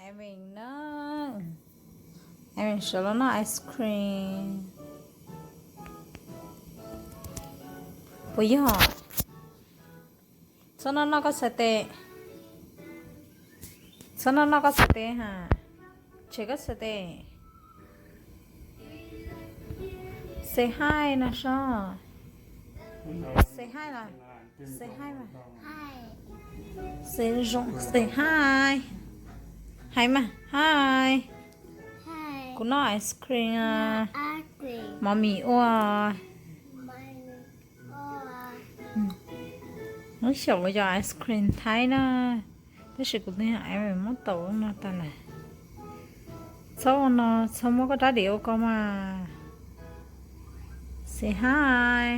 Evan na, Evan sawv los noj ice cream. Puas yog? Txhob noj noj koj xav tes. Txhob noj noj koj xav tes ha. Tshem koj xav tes. Say hi no sob. Say hi los. Say hi mas. Say zoo, say hi. Hi mas, hi. Kuv noj ice cream. Mommy ua. Lub xyaum yog ice cream Thaib na, tab sis kuv twb muab tau no tas lawm. Txhob ua no, txhob muab koj dab dim ua ko mas. Say hi.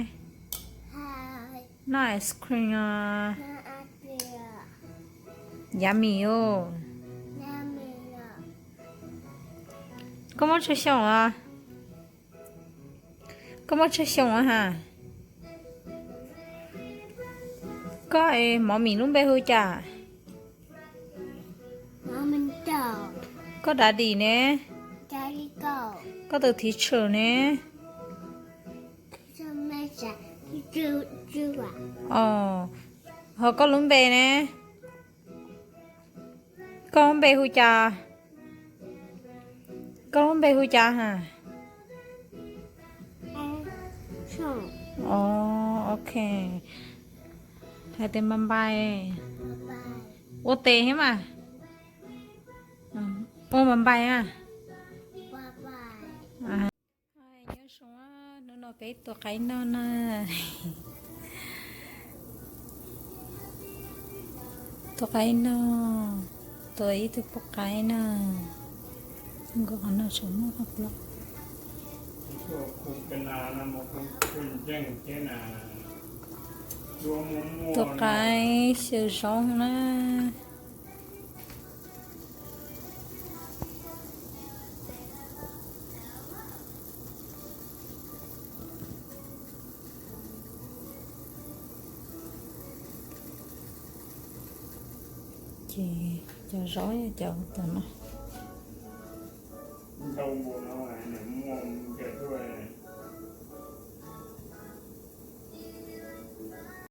Noj ice cream os. Yummy os. Koj muaj tsawg xyoo os? Koj muaj tsawg xyoo os ha? Koj es Mommy lub npe hu cas? Koj daddy ne? Koj tus teacher ne? Os, ho koj lub npe ne? Koj lub npe hu cas? Koj lub npe hu cas ha? Os, ok. Hais tias npais npais. Ua tes thiab mas. Ua npais npais a. Nyob zoo, hnub no peb tua qaib noj na. Tua qaib noj, tua ib tug poj qaib na. Nkaus qhov no tseem muaj qhov plaub. Tua qaib xyaw zaub na. Ces cov zaub yog cov tom no.